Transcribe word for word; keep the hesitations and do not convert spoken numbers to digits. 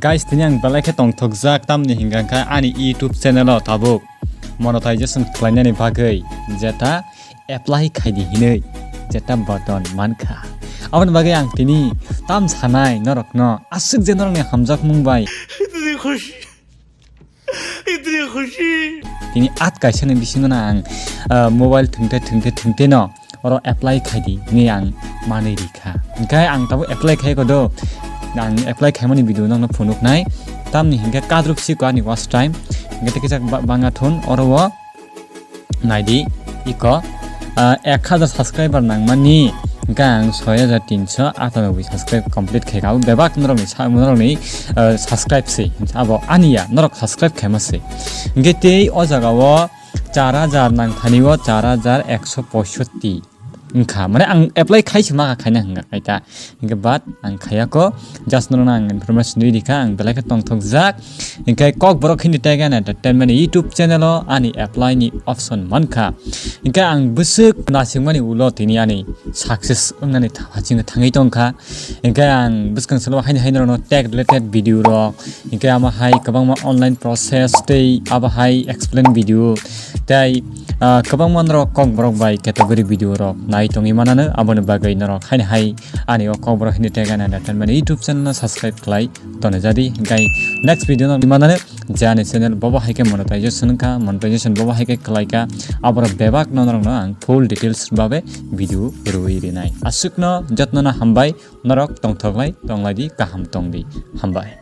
Guys, tini ang belai khe tongthokjak, tamni hingka khe ani YouTube channel o tabuk monetization khlainani bagwi jeta apply khaidi hinwi jeta button mankha. Aboni bagwi ang tini tam sanai norokno aswk je norokni hamjakmung bai. Itni khushi. Itni khushi. Tini at kaisani bisingo no ang, ah, mobile thwngte thwngte thwngte no oro apply khaidi hinwi ang manwi rikha. Hinkhe ang tabuk apply khai kodo. Ang apply khaimani video nokno phunuknai. Tamni hinkhe kadruk siko ani watch time. Hinkhe tei kisa ba-, banga thun oro o naidi iko, ah, ek hajar subscriber nangmani hinkhe ang soi hajar tinso atanoboi subscribe complete khaikha. Abo bebak norokni sa-, norokni, ah, subscribe se. Abo aniya norok subscribe khaima se. Hinkhe tei o jaga o char hajar nangthani o char hajar ekso poisotti wngkha. Mane ang apply khai se maka khaina hwnga khaita. Hinkhe but ang khayako, just norokno ang information rwi rikha, ang belai khe tongthokjak. Hinkhe Kokborok Hindi Tech and Entertainment ni YouTube channel o ani apply ni option mankha. Hinkhe ang bwswk nasingmani ulo tini ani success wngnani tha-, hachingwi thangwi tongkha. Hinkhe ang bwskang salo haino haino rokno tech related video rok, hinkhe amo hai kwbangma online process tei abo hai explain video tei, ah, kwbangma norok Kokborok bai category video rok nai tongwi manano, aboni bagwi norok haino hai ani o Kokborok Hindi Tech and Entertainment YouTube channel no subscribe khlai tonwi jadi. Hinkhe next video no manano je ani channel bobo hai khe monetization wngkha, monetization bobo hai khe khlaikha, aborok bebak no norokno ang full details babe video rwi rinai. Aswkno jotno no hambai. Norok tongthoklai tonglaidi, kaham tongdi. Hambai.